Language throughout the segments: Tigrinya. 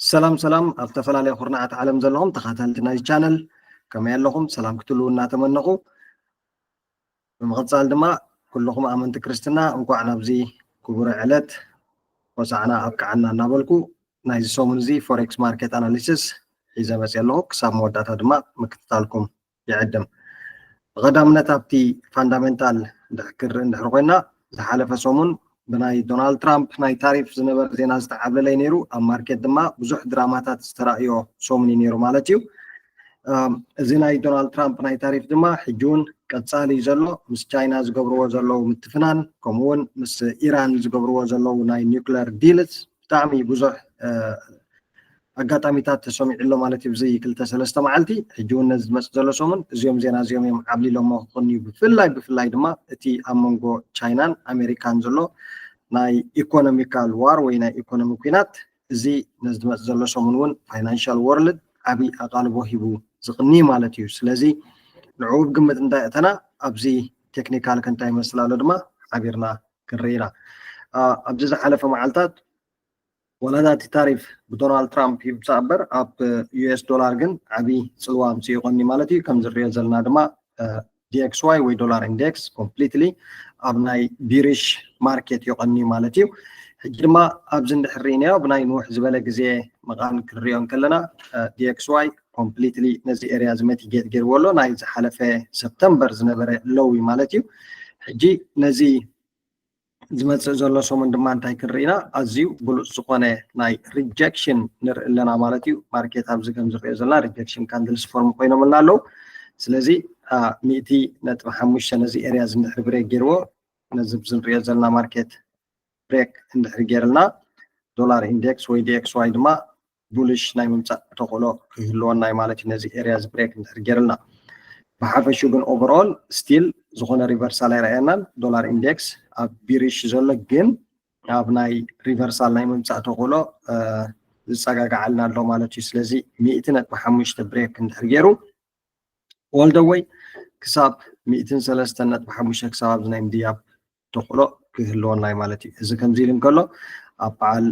ሰላም ሰላም፣ ኣብ ዝተፈላለየ ኩርናዓት ዓለም ዘለኹም ተኸታተልቲ ናይ ቻነል ከመይ ኣለኹም? ሰላም ክትሉ እናተመነኹ፣ ብምቕጻል ድማ ኩልኹም ኣመንቲ ክርስትና እንኳዕ ናብዚ ክቡር ዕለት ሆሳዕና ኣብቅዓና እናበልኩ፣ ናይዚ ሰሙን እዚ ፎሬክስ ማርኬት ኣናሊሲስ ሒዘ መፅእ ኣለኹ። ክሳብ መወዳእታ ድማ ምክትታልኩም ይዕድም። ብቐዳምነት ኣብቲ ፋንዳሜንታል እንድሕር ክንርኢ እንድሕር ኮይና፣ ዝሓለፈ ሰሙን ብናይ ዶናልድ ትራምፕ ናይ ታሪፍ ዝነበረ ዜና ዝተዓብለለ ነይሩ። ኣብ ማርኬት ድማ ብዙሕ ድራማታት ዝተራእዮ ሰሙን እዩ ነይሩ ማለት እዩ። እዚ ናይ ዶናልድ ትራምፕ ናይ ታሪፍ ድማ ሕጂ እውን ቀጻሊ እዩ ዘሎ። ምስ ቻይና ዝገብርዎ ዘለዉ ምትፍናን፣ ከምኡ እውን ምስ ኢራን ዝገብርዎ ዘለዉ ናይ ኒውክለር ዲልስ ብጣዕሚ ብዙሕ ኣጋጣሚታት ተሰሚዑ ኣሎ ማለት እዩ። ብዚ ክልተ ሰለስተ መዓልቲ ሕጂ እውን ነዚ ዝመፅእ ዘሎ ሰሙን እዚኦም ዜና እዚኦም እዮም ዓብሊሎሞ ክኾኑ እዩ። ብፍላይ ብፍላይ ድማ እቲ ኣብ መንጎ ቻይናን ኣሜሪካን ዘሎ ናይ ኢኮኖሚካል ዋር ወይ ናይ ኢኮኖሚ ኩናት፣ እዚ ነዚ ዝመፅእ ዘሎ ሰሙን እውን ፋይናንሻል ወርልድ ዓብዪ ኣቓልቦ ሂቡ ዝቕኒ ማለት እዩ። ስለዚ ንዕኡ ብግምት እንታይ እተና ኣብዚ ቴክኒካል ከ እንታይ ይመስል ኣሎ ድማ ሓቢርና ክንርኢ ኢና። ኣብዚ ዝሓለፈ መዓልታት ዋላ እቲ ታሪፍ ብዶናልድ ትራምፕ ይብፃእ እምበር ኣብ ዩኤስ ዶላር ግን ዓብዪ ፅልዋ ኣምፅኡ ይኾኒ ማለት እዩ። ከም ዝሪኦ ዘለና ድማ ዲኤክስዋይ ወይ ዶላር ኢንዴክስ ኮምፕሊትሊ ኣብ ናይ ቢሪሽ ማርኬት ይቐኒ ማለት እዩ። ሕጂ ድማ ኣብዚ እንድሕር ርኢናዮ ብናይ ንውሕ ዝበለ ግዜ መቓን ክንሪኦ እንከለና ዲኤክስዋይ ኮምፕሊትሊ ነዚ ኤርያ እዚ መቲጌት ገይርዎ ኣሎ። ናይ ዝሓለፈ ሰፕተምበር ዝነበረ ሎው ማለት እዩ። ሕጂ ነዚ ዝመፅእ ዘሎ ሰሙን ድማ እንታይ ክንርኢ ኢና? ኣዝዩ ብሉፅ ዝኾነ ናይ ሪጀክሽን ንርኢ ኣለና ማለት እዩ። ማርኬት ኣብዚ ከም ዝሪኦ ዘለና ሪጀክሽን ካንድልስ ፎርም ኮይኖምልና ኣለዉ። ስለዚ ሚእቲ ነጥቢ ሓሙሽተ ነዚ ኤርያ እዚ እንድሕር ብሬክ ገይርዎ፣ ነዚ ኣብዚ ንሪኦ ዘለና ማርኬት ብሬክ እንድሕር ገይርልና ዶላር ኢንዴክስ ወይ ዲኤክስዋይ ድማ ቡልሽ ናይ ምምፃእ ተኽእሎ ክህልወና እዩ ማለት እዩ። ነዚ ኤርያ እዚ ብሬክ እንድሕር ገይርልና ብሓፈሹ ግን ኦቨርኦል ስቲል ዝኾነ ሪቨርሳል ኣይረኣየናን። ዶላር ኢንዴክስ ኣብ ቢሪሽ ዘሎ ግን ኣብ ናይ ሪቨርሳል ናይ ምምፃእ ተኽእሎ ዝፀጋጋዓልና ኣሎ ማለት እዩ። ስለዚ ሚእቲ ነጥቢ ሓሙሽተ ብሬክ እንድሕር ገይሩ ኦል ደ ወይ ክሳብ ሚእትን ሰለስተን ነጥቢ ሓሙሽተ ክሳብ ኣብዚ ናይ ምድያብ ተኽእሎ ክህልወና እዩ ማለት እዩ። እዚ ከምዚ ኢሉ እንከሎ ኣብ በዓል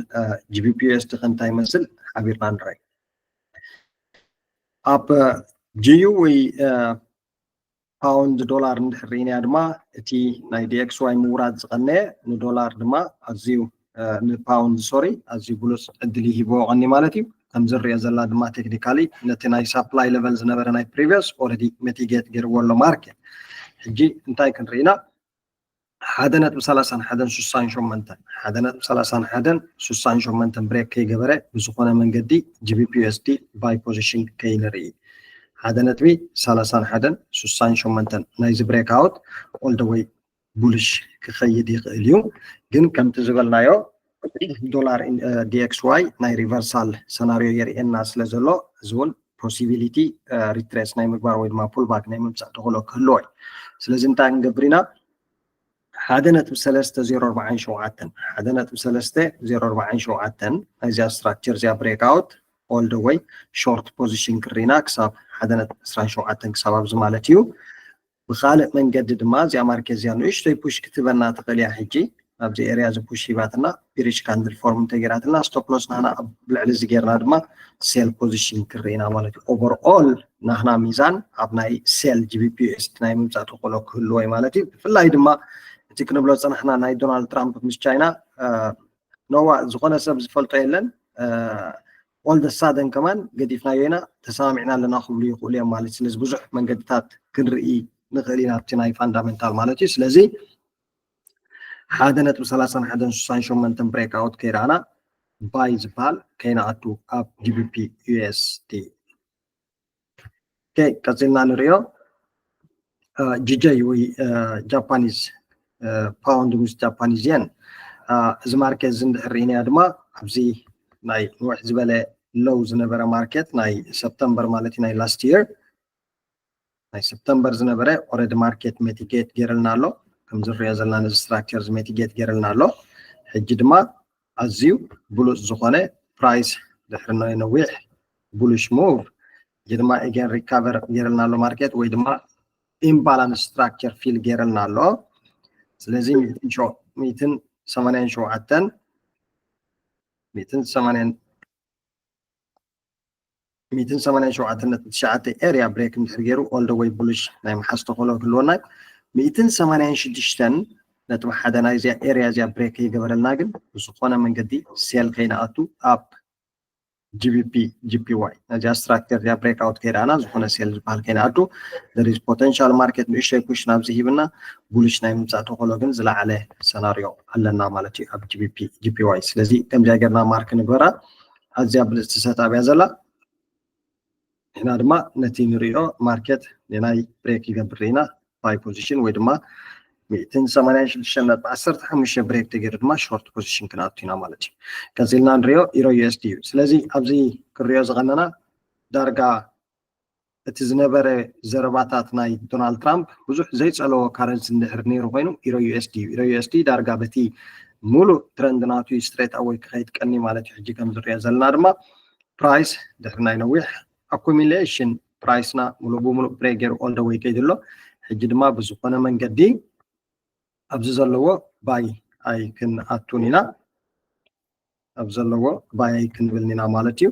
ጂቢፒ ዩኤስዲ ከ እንታይ ይመስል ሓቢርና ንረኣይ። ኣብ ጂዩ ወይ ፓውንድ ዶላር እንድሕር ርኢናያ ድማ እቲ ናይ ዲኤክስዋይ ምውራድ ዝቐነየ ንዶላር ድማ ኣዝዩ ንፓውንድ ሶሪ ኣዝዩ ብሉፅ ዕድል ይሂብዎ ቀኒ ማለት እዩ። ከምዚ ንሪኦ ዘለና ድማ ቴክኒካሊ ነቲ ናይ ሳፕላይ ሌቨል ዝነበረ ናይ ፕሪቪየስ ኦልሬዲ መቲጌት ገይርዎ ኣሎ ማርኬት። ሕጂ እንታይ ክንርኢ ኢና? ሓደ ነጥቢ ሰላሳን ሓደን ሱሳን ሸሞንተን ሓደ ነጥቢ ሰላሳን ሓደን ሱሳን ሸሞንተን ብሬክ ከይገበረ ብዝኾነ መንገዲ ጂቢፒ ዩኤስዲ ባይ ፖዚሽን ከይንርኢ። ሓደ ነጥቢ ሰላሳን ሓደን ሱሳን ሸሞንተን ናይዚ ብሬክ ኣውት ኦል ደ ወይ ቡልሽ ክኸይድ ይኽእል እዩ። ግን ከምቲ ዝበልናዮ ዶላር ዲኤክስዋይ ናይ ሪቨርሳል ሰናሪዮ የርእየና ስለ ዘሎ እዚ እውን ፖሲቢሊቲ ሪትሬስ ናይ ምግባር ወይ ድማ ፑልባክ ናይ ምምፃእ ተኽእሎ ክህልዎ እዩ። ስለዚ እንታይ ክንገብር ኢና? ሓደ ነጥቢ ሰለስተ ዜሮ ኣርባዓን ሸውዓተን ሓደ ነጥቢ ሰለስተ ዜሮ ኣርባዓን ሸውዓተን ናይዚኣ ስትራክቸር እዚኣ ብሬክ ኣውት ኦል ደ ወይ ሾርት ፖዚሽን ክሪና ክሳብ ሓደ ነጥቢ ዕስራን ሸውዓተን ክሳብ ኣብዚ ማለት እዩ። ብኻልእ መንገዲ ድማ እዚኣ ማርኬት እዚኣ ንእሽቶይ ፑሽ ክትበና ትኽእል እያ። ሕጂ ኣብዚ ኤርያ እዚ ፑሽ ሂባትና ቢሪሽ ካንድል ፎርም እንተገይራትና ስቶፕ ሎስ ናህና ኣብ ልዕሊ እዚ ገይርና ድማ ሴል ፖዚሽን ክርኢና ማለት እዩ። ኦቨርኦል ናህና ሚዛን ኣብ ናይ ሴል ጂቢፒ ዩኤስዲ ናይ ምምፃእ ተኽእሎ ክህልዎ እዩ ማለት እዩ። ብፍላይ ድማ እቲ ክንብሎ ዝፀናሕና ናይ ዶናልድ ትራምፕ ምስ ቻይና ኖዋ ዝኾነ ሰብ ዝፈልጦ የለን። ኦል ደ ሳደን ከማን ገዲፍናዮ ኢና ተሰማሚዕና ኣለና ክብሉ ይኽእሉ እዮም ማለት። ስለዚ ብዙሕ መንገድታት ክንርኢ ንኽእል ኢና ኣብቲ ናይ ፋንዳሜንታል ማለት እዩ። ስለዚ ሓደ ነጥቢ ሰላሳን ሓደን ሱሳን ሸሞንተን ብሬክ ኣውት ከይረኣና ባይ ዝበሃል ከይንኣቱ ኣብ ጂቢፒ ዩኤስዲ። ኦኬ፣ ቀፂልና ንሪኦ ጂጀይ ወይ ጃፓኒዝ ፓውንድ ምስ ጃፓኒዝ የን። እዚ ማርኬት እዚ እንድሕር ርኢናያ ድማ ኣብዚ ናይ ንውሕ ዝበለ ሎው ዝነበረ ማርኬት ናይ ሰፕተምበር ማለት እዩ ናይ ላስት የር ናይ ሰፕተምበር ዝነበረ ኦረዲ ማርኬት ሜቲጌት ገይርልና ኣሎ። ከምዚ ንሪኦ ዘለና ነዚ ስትራክቸር እዚ ሜቲጌት ገይርልና ኣሎ። ሕጂ ድማ ኣዝዩ ብሉፅ ዝኾነ ፕራይስ ድሕሪ ናይ ነዊሕ ቡልሽ ሙቭ ሕጂ ድማ ኤገን ሪካቨር ገይርልና ኣሎ ማርኬት ወይ ድማ ኢምባላንስ ስትራክቸር ፊል ገይርልና ኣሎ። ስለዚ ሚእትን ሰማንያን ሸውዓተን ሚእትን ሰማንያን ሚእትን ሰማንያን ሸውዓተን ነጥቢ ትሽዓተ area break እንድሕር ገይሩ all the way bullish ናይ ምሓዝ ተኽእሎ ክህልወና እዩ። ሚእትን ሰማንያን ሽዱሽተን ነጥቢ ሓደ ናይዚኣ area እዚኣ break ከይገበረልና ግን ብዝኾነ መንገዲ sell ከይንኣቱ ኣብ GBP JPY ነዚኣ structure እዚኣ break out ከይረኣና ዝኾነ sell ዝበሃል ከይንኣቱ there is potential market ንእሽተይ push ናብዚ ሂብና bullish ናይ ምምፃእ ተኽእሎ ግን ዝለዓለ scenario ኣለና ማለት እዩ ኣብ GBP JPY። ስለዚ ከምዚኣ ጌርና mark ንግበራ። ኣዝያ ብልፅቲ setup እያ ዘላ። ንሕና ድማ ነቲ ንሪኦ market ንናይ break ይገብር ኢና buy position ወይ ድማ ሚእትን ሰማንያን ሽዱሽተን ነጥቢ ዓሰርተ ሓሙሽተ break ተገይሩ ድማ short position ክንኣቱ ኢና ማለት እዩ። ቀፂልና ንሪኦ Euro USD እዩ። ስለዚ ኣብዚ ክንሪኦ ዝቐነና ዳርጋ እቲ ዝነበረ ዘረባታት ናይ ዶናልድ ትራምፕ ብዙሕ ዘይፀለዎ currency እንድሕር ነይሩ ኮይኑ Euro USD እዩ። Euro USD ዳርጋ በቲ ሙሉእ trend ናቱ straight away ክኸይድ ቀኒ ማለት እዩ። ሕጂ ከም ዝሪኦ ዘለና ድማ price ድሕሪ ናይ ነዊሕ accumulation price ና ሙሉእ ብሙሉእ break ገይሩ all the way ከይዱ ኣሎ። ሕጂ ድማ ብዝኾነ መንገዲ ኣብዚ ዘለዎ buy ኣይ ክንኣቱን ኢና፣ ኣብ ዘለዎ buy ኣይ ክንብልን ኢና ማለት እዩ።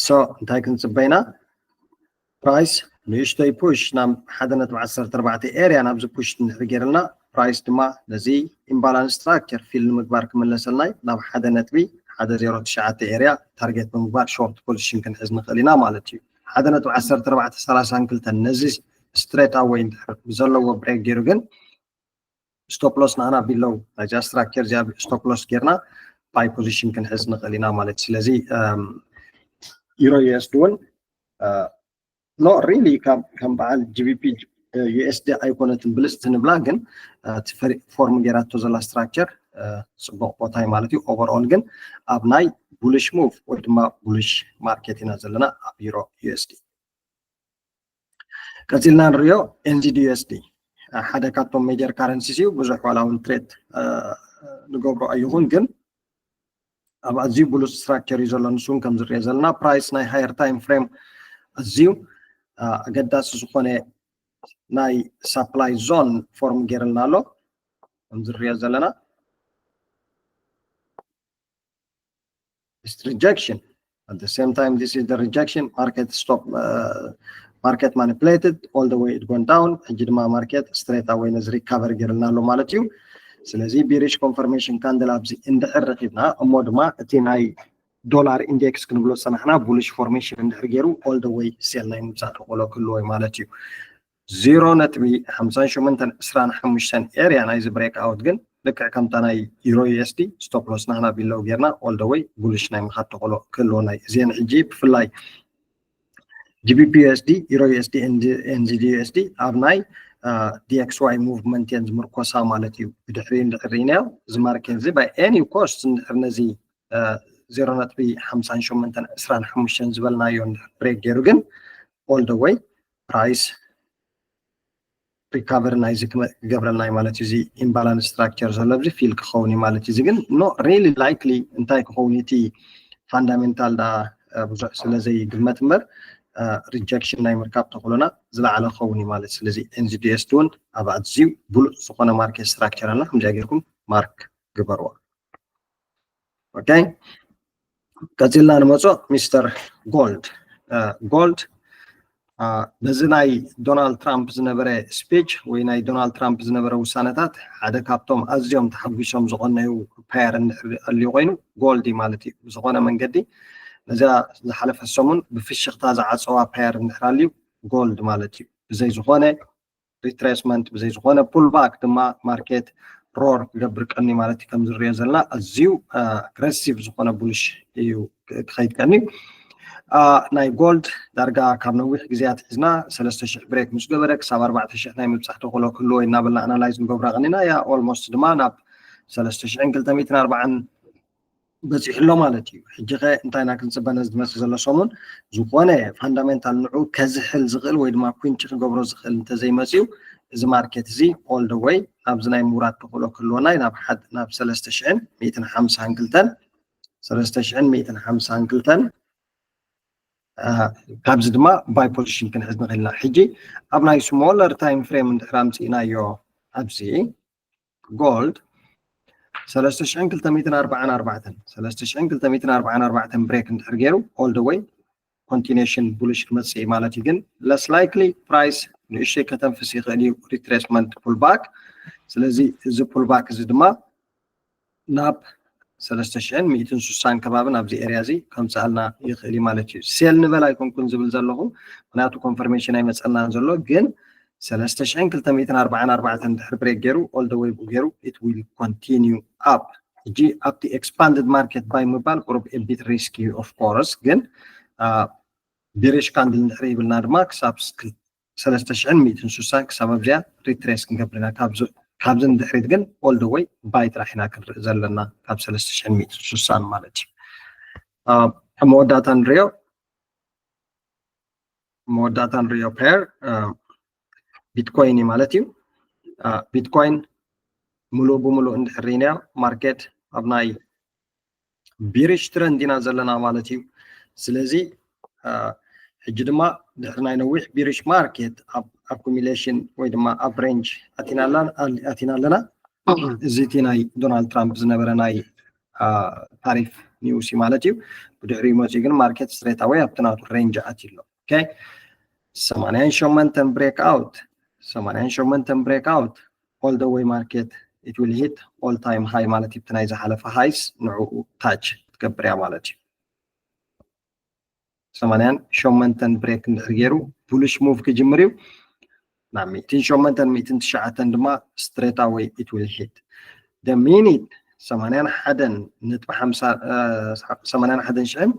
So እንታይ ክንፅበ ኢና? Price ንእሽተይ push ናብ ሓደ ነጥቢ ዓሰርተ ኣርባዕተ area ናብዚ push እንድሕር ገይርልና price ድማ ነዚ imbalance structure fill ንምግባር ክምለሰልና እዩ። ናብ ሓደ ነጥቢ ሓደ ዜሮ ትሽዓተ area target ብምግባር short position ክንሕዝ ንኽእል ኢና ማለት እዩ። ሓደ ነጥቢ ዓሰርተ ኣርባዕተ ሰላሳን ክልተን ነዚ straight away እንድሕር ብዘለዎ break ገይሩ ግን stop loss ንኣና below ናይዚኣ structure እዚኣ stop loss ጌርና buy position ክንሕዝ ንኽእል ኢና ማለት። ስለዚ Euro USD እውን not really ከም በዓል GBP USD ኣይኮነትን ብልፅቲ ንብላ፣ ግን እቲ form ጌራቶ ዘላ structure ፅቡቕ ቦታ እዩ ማለት እዩ። Overall ግን ኣብ ናይ bullish move ወይ ድማ bullish market ኢና ዘለና ኣብ Euro USD። ቀፂልና ንሪኦ NZD USD ሓደ ካብቶም major currencies እዩ። ብዙሕ ዋላ እውን trade ንገብሮ ኣይኹን ግን ኣብ ኣዝዩ bullish structure እዩ ዘሎ። ንሱ እውን ከም ዝሪኦ ዘለና price ናይ higher time frame ኣዝዩ ኣገዳሲ ዝኾነ ናይ supply zone form ገይርልና ኣሎ ከም ዝሪኦ ዘለና rejection. At the same time, this is the rejection. Market stop, uh, market manipulated all the way, it gone down. ሕጂ ድማ market straight away ነዚ recover ገይርልና ኣሎ ማለት እዩ። ስለዚ bearish confirmation candle ኣብዚ እንድሕር ረኪብና እሞ ድማ እቲ ናይ ዶላር index ክንብሎ ዝፀናሕና bullish formation እንድሕር ገይሩ all the way sell ናይ ምምፃእ ተኽእሎ ክህልዎ እዩ ማለት እዩ። ዜሮ ነጥቢ ሓምሳን ሸሞንተን ዕስራን ሓሙሽተን area ናይዚ break out ግን ልክዕ ከምታ ናይ Euro USD stop loss ናህና below ጌርና all the way bullish ናይ ምኻድ ተኽእሎ ክህልወና እዩ። እዚአን ሕጂ ብፍላይ GBP USD፣ Euro USD፣ NZD USD ኣብ ናይ DXY movement እየን ዝምርኮሳ ማለት እዩ። ብድሕሪ እንድሕር ርኢናዮ እዚ market እዚ by any cost እንድሕር ነዚ ዜሮ ነጥቢ ሓምሳን ሸሞንተን ዕስራን ሓሙሽተን ዝበልናዮ እንድሕር break ገይሩ ግን all the way price recover ናይዚ ክገብረልና እዩ ማለት እዩ። እዚ imbalance structure ዘሎ ኣብዚ fill ክኸውን እዩ ማለት እዩ። እዚ ግን not really likely እንታይ ክኸውን እቲ fundamental ዳ ብዙሕ ስለ ዘይግመት እምበር rejection ናይ ምርካብ ተኽእሎና ዝለዓለ ክኸውን እዩ ማለት። ስለዚ NZD USD እውን ኣብ ኣዝዩ ብሉፅ ዝኾነ market structure ኣላ። ከምዚኣ ጌርኩም mark ግበርዋ። Okay፣ ቀፂልና ንመፆ ሚስተር ጎልድ። ጎልድ በዚ ናይ ዶናልድ ትራምፕ ዝነበረ speech ወይ ናይ ዶናልድ ትራምፕ ዝነበረ ውሳነታት ሓደ ካብቶም ኣዝዮም ተሓጒሶም ዝቐነዩ pair እንድሕር ኣልዩ ኮይኑ ጎልድ እዩ ማለት እዩ። ብዝኾነ መንገዲ ነዚኣ ዝሓለፈ ሰሙን ብፍሽኽታ ዝዓፀዋ pair እንድሕር ኣልዩ ጎልድ ማለት እዩ። ብዘይ ዝኾነ retracement ብዘይ ዝኾነ pullback ድማ market roar ክገብር ቀኒ ማለት እዩ። ከም ዝሪኦ ዘለና ኣዝዩ aggressive ዝኾነ bullish እዩ ክኸይድ ቀኒ። ናይ ጎልድ ዳርጋ ካብ ነዊሕ ግዜያት ሒዝና ሰለስተ ሽሕ break ምስ ገበረ ክሳብ ኣርባዕተ ሽሕ ናይ ምብፃሕ ተኽእሎ ክህልዎ እናበልና analyze ንገብራ ቀኒና እያ። Almost ድማ ናብ ሰለስተ ሽሕን ክልተ ሚእትን ኣርባዓን በፂሑ ኣሎ ማለት እዩ። ሕጂ ኸ እንታይ ኢና ክንፅበ ነዚ ዝመፅእ ዘሎ ሰሙን? ዝኾነ fundamental ንዑ ከዝሕል ዝኽእል ወይ ድማ quench ክገብሮ ዝኽእል እንተዘይመፅዩ እዚ market እዚ all the way ናብዚ ናይ ምውራድ ተኽእሎ ክህልወና እዩ። ናብ ሓደ ናብ ሰለስተ ሽሕን ሚእትን ሓምሳን ክልተን ሰለስተ ሽሕን ሚእትን ሓምሳን ክልተን ካብዚ ድማ buy position ክንሕዝ ንኽእል ኢና። ሕጂ ኣብ ናይ smaller time frame እንድሕር ኣምፂእናዮ ኣብዚ ጎልድ ሰለስተ ሽሕን ክልተ ሚእትን ኣርባዓን ኣርባዕተን ሰለስተ ሽሕን ክልተ ሚእትን ኣርባዓን ኣርባዕተን break እንድሕር ገይሩ all the way continuation bullish ክመጽእ እዩ ማለት እዩ። ግን less likely price ንእሽተይ ከተንፍስ ይኽእል እዩ retracement pullback። ስለዚ እዚ pullback እዚ ድማ ናብ ሰለስተ ሽሕን ሚእትን ስሳን ከባቢ ናብዚ area እዚ ከምጽኣልና ይኽእል እዩ ማለት እዩ። Sell ንበል ኣይኮንኩን ዝብል ዘለኹ፣ ምክንያቱ confirmation ኣይመጸልናን ዘሎ። ግን ሰለስተ ሽሕን ክልተ ሚእትን ኣርባዓን ኣርባዕተን ድሕሪ break ገይሩ all the way ብኡ ገይሩ it will continue up። ሕጂ ኣብቲ expanded market buy ምባል ቁሩብ a bit risky እዩ of course። ግን bearish candle እንድሕር ይብልና ድማ ክሳብ ሰለስተ ሽሕን ሚእትን ስሳን ክሳብ ኣብዚኣ retrace ክንገብር ኢና። ካብዚ ንድሕሪት ግን all the way buy ጥራሕ ኢና ክንርኢ ዘለና ካብ ሰለስተ ሽሕን ሚእትን ስሳን ማለት እዩ። ኣብ መወዳእታ ንሪኦ መወዳእታ ንሪኦ pair Bitcoin እዩ ማለት እዩ። Bitcoin ሙሉእ ብሙሉእ እንድሕር ርኢናዮ market ኣብ ናይ bearish trend ኢና ዘለና ማለት እዩ። ስለዚ ሕጂ ድማ ድሕሪ ናይ ነዊሕ bearish market ኣብ accumulation ወይ ድማ ኣብ range ኣቲና ኣለና። እዚ እቲ ናይ ዶናልድ ትራምፕ ዝነበረ ናይ ታሪፍ news እዩ ማለት እዩ። ብድሕሪኡ መፂኡ ግን market straight away ኣብቲ ናቱ range ኣትዩ ኣሎ። Okay፣ ሰማንያን ሸሞንተን break out ሰማንያን ሸሞንተን break out all the way market it will hit all time high ማለት እዩ። ናይ ዝሓለፈ highs ንዕኡ touch ትገብር እያ ማለት እዩ። ሰማንያን ሸሞንተን break እንድሕር ገይሩ bullish move ክጅምር እዩ። ናብ ሚእትን ሸሞንተን ሚእትን ትሽዓተን ድማ straight away it will hit the minute ሰማንያን ሓደን ነጥቢ ሓምሳ ሰማንያን ሓደን ሽሕን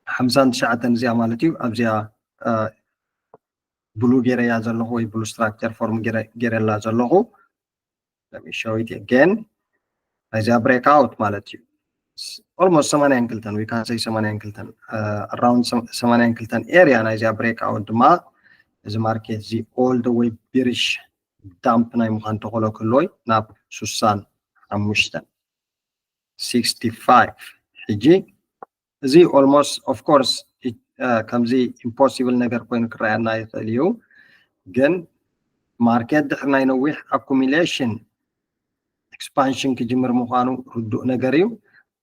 ሓምሳን ትሽዓተን እዚኣ ማለት እዩ። ኣብዚኣ ብሉ ገይረያ ዘለኹ ወይ ብሉ structure form ገይረላ ዘለኹ። Let me show it again። ናይዚኣ break out ማለት እዩ። Almost ሰማንያን ክልተን we can say ሰማንያን ክልተን around ሰማንያን ክልተን area ናይዚኣ break out ድማ እዚ market እዚ all the way bearish dump ናይ ምዃን ተኽእሎ ክህልዎ እዩ ናብ ስሳን ሓሙሽተን sixty five። ሕጂ እዚ almost of course ከምዚ impossible ነገር ኮይኑ ክረኣየና ይኽእል እዩ። ግን market ድሕሪ ናይ ነዊሕ accumulation expansion ክጅምር ምዃኑ ርዱእ ነገር እዩ።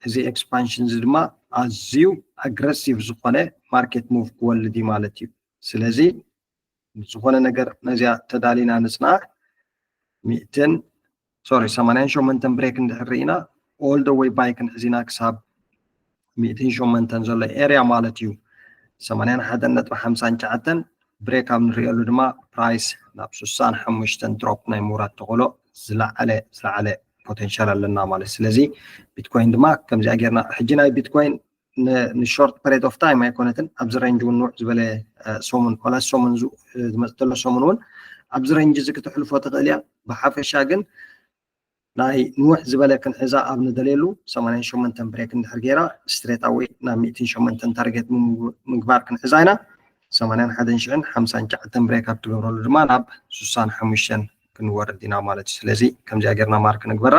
እዚ expansion እዚ ድማ ኣዝዩ aggressive ዝኾነ market move ክወልድ እዩ ማለት እዩ። ስለዚ ዝኾነ ነገር ነዚኣ ተዳሊና ንፅናሕ። ሚእትን sorry ሰማንያን ሸሞንተን break እንድሕር ርኢና all the way buy ክንሕዝ ኢና ክሳብ ሚእትን ሸሞንተን ዘሎ area ማለት እዩ። ሰማንያን ሓደን ነጥቢ ሓምሳን ትሽዓተን break ኣብ ንሪእሉ ድማ price ናብ ስሳን ሓሙሽተን drop ናይ ምውራድ ተኽእሎ ዝለዓለ ዝለዓለ potential ኣለና ማለት። ስለዚ Bitcoin ድማ ከምዚኣ ጌርና ሕጂ ናይ Bitcoin ን short period of time ኣይኮነትን። ኣብዚ range እውን ንውሕ ዝበለ ሰሙን ዋላ ሰሙን ዝመፅእ ዘሎ ሰሙን እውን ኣብዚ range እዚ ክተሕልፎ ትኽእል እያ። ብሓፈሻ ግን ናይ ንውሕ ዝበለ ክንሕዛ ኣብ ንደልየሉ ሰማንያን ሸሞንተን break እንድሕር ገይራ straight away ናብ ሚእትን ሸሞንተን target ምግባር ክንሕዛ ኢና። ሰማንያን ሓደን ሽሕን ሓምሳን ትሽዓተን break ኣብ ትገብረሉ ድማ ናብ ስሳን ሓሙሽተን ክንወርድ ኢና ማለት እዩ። ስለዚ ከምዚኣ ጌርና mark ንግበራ።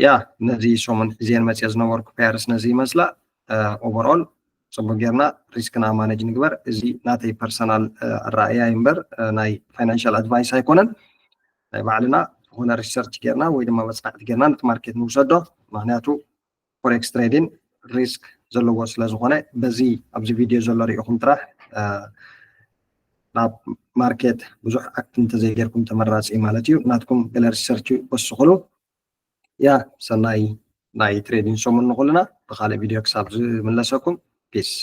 ያ ነዚ ሰሙን ሒዘን መፅየ ዝነበርኩ pairs ነዚ ይመስላ። Overall ፅቡቅ ጌርና risk ና manage ንግበር። እዚ ናተይ personal ኣረኣእያ እዩ እምበር ናይ financial advice ኣይኮነን። ናይ ባዕልና ዝኾነ research ጌርና ወይ ድማ መፅናዕቲ ጌርና ነቲ market ንውሰዶ። ምክንያቱ forex trading risk ዘለዎ ስለ ዝኾነ በዚ ኣብዚ video ዘሎ ሪኢኹም ጥራሕ ናብ market ብዙሕ act እንተዘይጌርኩም ተመራፂ ማለት እዩ። ናትኩም ገለ research ወስኽሉ። ያ ሰናይ ናይ trading ሰሙን ንኹልና። ብካልእ video ክሳብ ዝምለሰኩም peace።